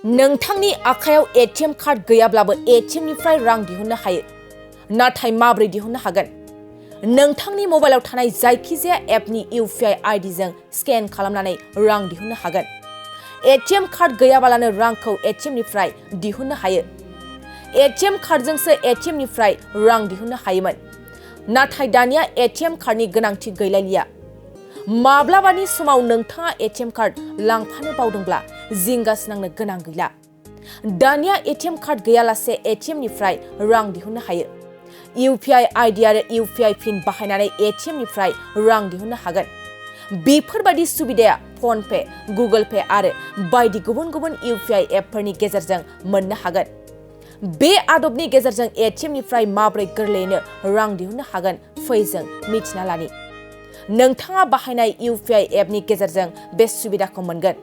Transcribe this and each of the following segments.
नोंथांनि आखायाव ATM card गैयाब्लाबो ATM निफ्राय रां दिहुननो हायो। नाथाय माबोरै दिहुननो हागोन? नोंथांनि मबाइलाव थानाय जायखिजाया एपनि UPI ID जों स्केन खालामनानै रां दिहुननो हागोन। ATM कार्ड गैयाबालानो रांखौ ATM निफ्राय दिहुननो हायो। ATM कार्डजोंसो ATM निफ्राय रां दिहुननो हायोमोन। नाथाय दानिया ATM कार्डनि गोनांथि गैलायलिया। माब्लाबानि समाव नोंथाङा ATM कार्ड लांफानो बावदोंब्ला जिंगासिनांनो गोनां गैला। दानिया ATM कार्ड गैयालासे ATM निफ्राय रां दिहुननो हायो। UPI ID आरो UPI पिन बाहायनानै ATM निफ्राय रां दिहुननो हागोन। बेफोरबायदि सुबिदाया फनपे, गुगोल पे आरो बायदि गुबुन UPI एपफोरनि गेजेरजों मोननो हागोन। बे आदबनि गेजेरजों ATM निफ्राय माबोरै गोरलैयैनो रां दिहुननो हागोन फै जों मिथिना लानि। नोंथाङा बाहायनाय UPI एपनि गेजेरजों बे सुबिदाखौ मोनगोन।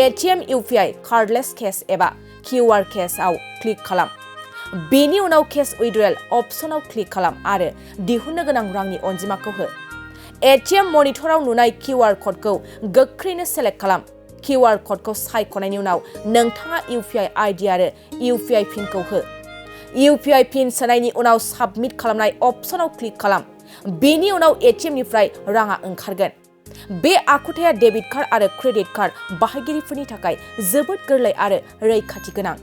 ATM UPI कार्डलेस कैश एबा QR कैश आव क्लिक खालाम। बेनि उनाव कैश विथड्रल अप्शनाव क्लिक खालाम आरो दिहुननो गोनां रांनि अनजिमाखौ हो। ATM मनिटराव नुनाय QR क'डखौ गोख्रैनो सेलेक्ट खालाम। QR क'डखौ सायख'नायनि उनाव नोंथाङा UPI ID आरो UPI पिनखौ हो। UPI पिन सोनायनि उनाव साबमिट खालामनाय अप्शनाव क्लिक खालाम। बेनि उनाव ATM निफ्राय राङा ओंखारगोन। बे आखुथाया डेबिट कार्ड आरो क्रेडिट कार्ड बाहायगिरिफोरनि थाखाय जोबोद गोरलै आरो रैखाथि गोनां।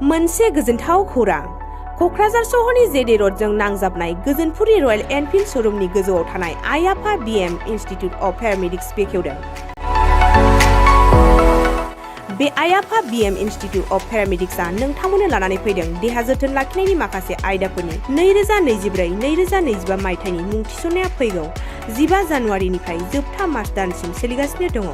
मोनसे गोजोनथाव खौरां। क'क्राझार सहरनि जेडे र'डजों नांजाबनाय गोजोनपुरि रयेल एनफिल्ड श'रुमनि गोजौआव थानाय आइ-आफा BM इन्स्टिट्युट अफ पेरामेडिक्स बेखेवदों। बे आइ-आफा BM इन्स्टिट्युट अफ पेरामेडिक्सआ नोंथांमोननो लानानै फैदों देहा जोथोन लाखिनायनि माखासे आयदाफोरनि 2024-2025 मायथाइनि मुं थिसननाया फैगौ 15 जानुवारिनिफ्राय जोबथा मार्च दानसिम सोलिगासिनो दङ।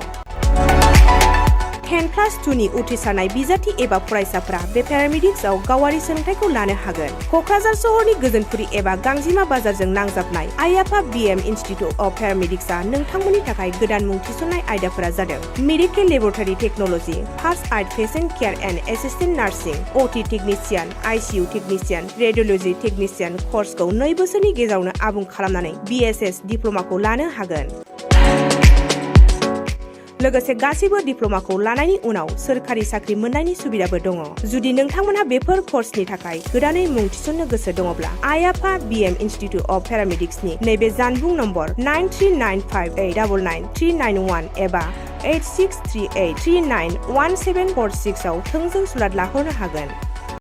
10+2 नि उथ्रिसारनाय बिजाथि एबा फरायसाफोरा बे पेरामेडिक्सआव गावारि सोलोंथाइखौ लानो हागोन। क'क्राझार सहरनि गोजोनपुरि एबा गांजिमा बाजारजों नांजाबनाय आइ-आफा BM इन्स्टिट्युट अफ पेरामेडिक्सआ नोंथांमोननि थाखाय गोदान मुं थिसननाय आयदाफोरा जादों medical laboratory technology, first aid patient care and assistant nursing, OT technician, ICU technician, radiology technician कर्सखौ 2 बोसोरनि गेजेरावनो आबुं खालामनानै BSS डिप्ल'माखौ लानो हागोन। लोगोसे गासैबो डिप्ल'माखौ लानायनि उनाव सोरखारि साख्रि मोननायनि सुबिदाबो दङ। जुदि नोंथांमोनहा बेफोर कर्सनि थाखाय गोदानै मुं थिसननो गोसो दङब्ला आइ-आफा BM इन्स्टिट्युट अफ पेरामेडिक्सनि नैबे जानबुं नम्बर 9395899391 एबा 8638391746 आव थोंजों सुलाद लाहरनो हागोन।